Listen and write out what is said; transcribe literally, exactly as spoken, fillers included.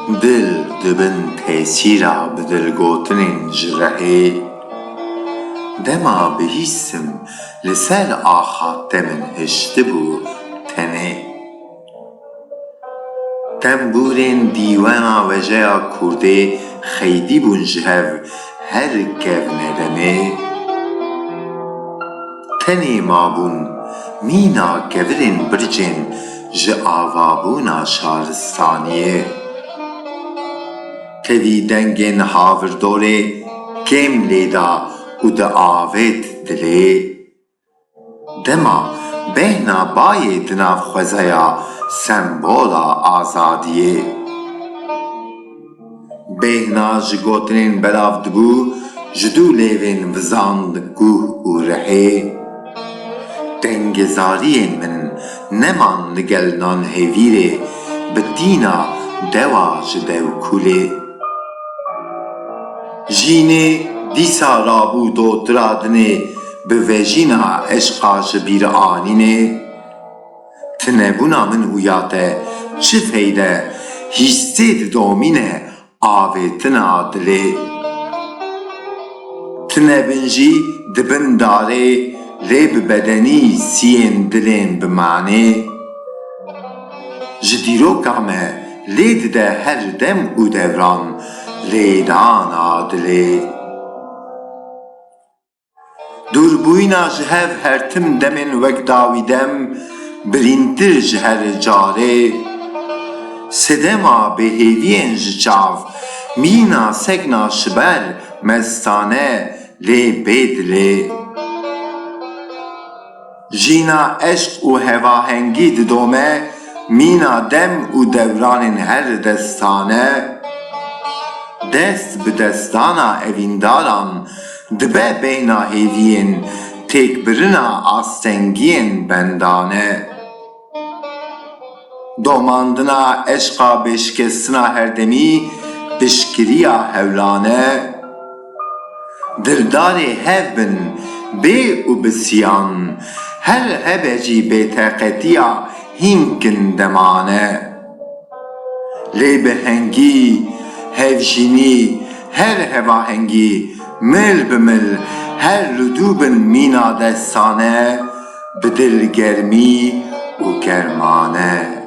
Dil dibin tesîra bi dilgotinên ji rehê. Dema bihîsim li ser axa te min hiştibû tenê. Tembûrên dîwena wejeya kurdê xeydî bûn ji hev her kevne demê. Tenê mabûn mîna kevirên bircên ji avabûna şaristaniyê. Tevî dengên havirdorê kêm lêda û diavêt dilê. Dema bêhna bayê di nav xwezaya sembola azadiyê. Bêhna ji gotinên belav dibû ji dû lêvên vizand guh û rihê. Tengezariyên min neman li gel nan hêvîrê bi tîna dewa ji dew kulê. Jînê dîsa rabû dotira dinê bi vejîna eşqa ji bîr anînê. Tinebûna min û ya te çi feyde, hîstê didomîne avêtina dilê. Tinebin jî dibin darê lê bi bedenî siyên dilên bi manê. Ji dîroka me lê dide her dem û devran lêdana dilê. Dûrbûyîna ji hev her tim demên wek dawî dem birîntir ji her carê. Sedema bêhêviyên ji çav mîna sekna ji ber mestane lê bê dilê. Jîna eşq û hevahengî didome mîna dem û dewranên her destane. Dest bi destdana evîndaran dibe bêhna hêviyên têkbirina astengiyên bendane. Domandina eşqa bêşikestina herdemî piştgiriya hewlane. Dildarê hev bin bê û bi siyan, her hebe jî bêteqetiya hînkin demane. Lê bi hengî, hevjînî, her hevahengî, mil bi mil, her li dû bin mîna destane, bi dilgermî û germane.